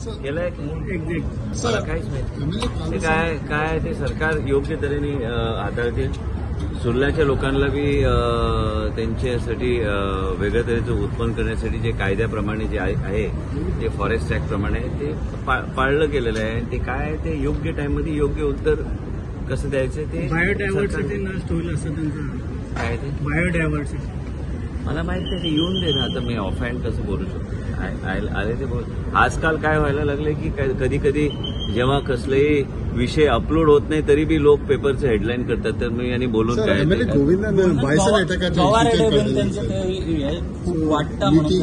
केलंय मला काहीच माहिती. काय काय ते सरकार योग्य तऱ्हेने हाताळतील. सुर्ल्याच्या लोकांना बी त्यांच्यासाठी वेगळ्या तऱ्हेचं उत्पन्न करण्यासाठी जे कायद्याप्रमाणे जे आहे ते फॉरेस्ट ऍक्ट प्रमाणे ते पाळलं गेलेलं आहे. ते काय ते योग्य टाइममध्ये योग्य उत्तर कसं द्यायचं ते बायोडायव्हर्सिटी नष्ट होईल असं त्यांचं काय ते बायोडायव्हर्सिटी मला माहित नाही, ते येऊन दे ना. आता मी ऑफ हँड कसं बोलू शकतो? आले ते बोल. आजकाल काय व्हायला लागले की कधी कधी जेव्हा कसलेही विषय अपलोड होत नाही तरी बी लोक पेपरचे हेडलाईन करतात. तर मी आणि बोलून काय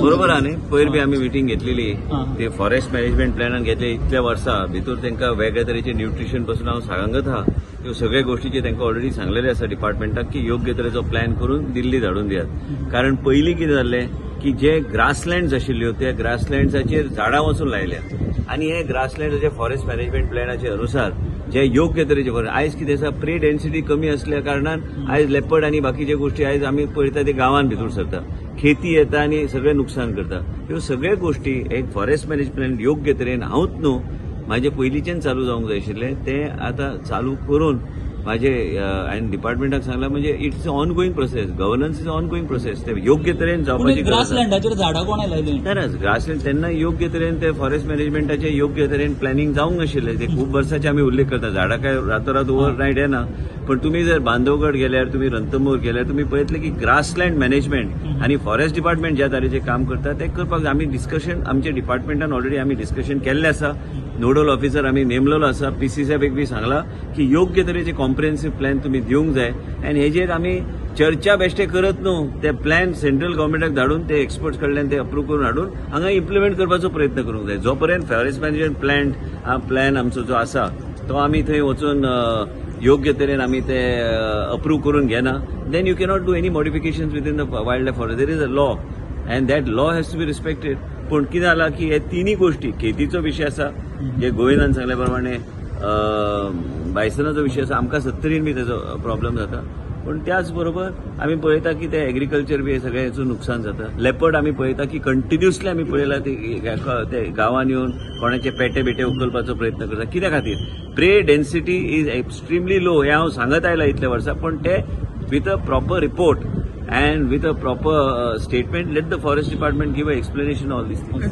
बरोबर आहे. पयर बी आम्ही मिटींग घेतलेली ते फॉरेस्ट मॅनेजमेंट प्लॅनान घेतले इतल्या वर्सा भितर तांकां वेगळ्या तरेचे न्यूट्रिशन पासून हांव सांगत आहा त्यो सगळ्या गोष्टीचे तांकां ऑलरेडी सांगलेले आसा डिपार्टमेंटाक की योग्य तरेचो प्लॅन करून दिल्ली धाडून दियात. कारण पयलीं कितें जाल्लें की जे ग्रासलँड्स आशिल्ल्यो त्या ग्रासलँड्साचेर झाडां वचून लायल्या आनी हे ग्रासलँडाचे फॉरेस्ट मॅनेजमेंट प्लॅनाचे अनुसार जे योग्य तरेचे आयज कितें आसा प्रे डेन्सिटी कमी असल्या कारणान आयज लेपर्ड आनी बाकीचे गोष्टी आयज आमी पळयता ते गांवान भितर सरता, खेती येता आनी सगळें नुकसान करता. ह्यो सगळ्यो गोष्टी एक फॉरेस्ट मॅनेजमेंट योग्य तरेन हांवूच न्हू म्हाजे पयलींच्यान चालू जावंक जाय आशिल्लें तें आतां चालू करून म्हाजे हांवें डिपार्टमेंटाक सांगलां. म्हणजे it's a ongoing process, governance is ongoing process. ते योग्य तरेन जावपाची ग्रासलँडाचेर झाडां कोणें लायलीं? तेन्नाच ग्रासलँड तेन्ना योग्य तरेन ते फॉरेस्ट मॅनेजमेंटाचे योग्य तरेन प्लॅनिंग जावंक नाशिल्लें. ते खूब वर्सांचे आमी उल्लेख करता. झाडां काय रातोरात ओवरनायट येना, पण तुमी जर बांदवगड गेल्यार, तुमी रणथंबोर गेल्यार तुमी पळयतले की ग्रासलँड मॅनेजमेंट आनी फॉरेस्ट डिपार्टमेंट ज्या तरेचें काम करता तें करपाक आमी डिस्कशन आमच्या डिपार्टमेंटान ऑलरेडी आमी डिस्कशन केल्लें आसा. नोडल ऑफिसर आमी नेमलेलो आसा. पीसी साहेबाक बी सांगला की योग्य तरेचे कॉम्प्रिहेन्सिव्ह प्लॅन तुमी दिवंक जाय आनी हेजेर आमी चर्चा बेश्टे करत न्हू, ते प्लॅन सेंट्रल गव्हर्मेंटाक धाडून ते एक्सपर्ट्स कडल्यान ते अप्रूव्ह करून हाडून हांगा इम्प्लिमेंट करपाचो प्रयत्न करूंक जाय. जो पर्यंत फॉरेस्ट मॅनेजमेंट प्लॅन आमचो जो आसा तो आमी थंय वचून योग्य तरेन आमी ते अप्रूव्ह करून घेना then you cannot do any modifications within the wild life forest. There is a law and that law has to be respected. पूण कितें जालां की हे तिनूय गोष्टी, खेतीचो विशय आसा जे गोविंदान सांगल्या प्रमाणे, बायसनाचो विशय आसा, आमकां सत्तरीन बी तेजो प्रॉब्लम जाता. पूण त्याच बरोबर आमी पळयता की ते एग्रीकल्चर बी सगळें हेचो नुकसान जाता. लेपर्ड आमी पळयता की कंटिन्युअसली आमी पळयला ते गांवान येवन कोणाचे पेटे बिटे उखलपाचो प्रयत्न करता. कित्या खातीर? Prey density is extremely low हें हांव सांगत आयलां इतले वर्सां, पूण ते with a proper report and with a proper statement let the forest department give a explanation all this things.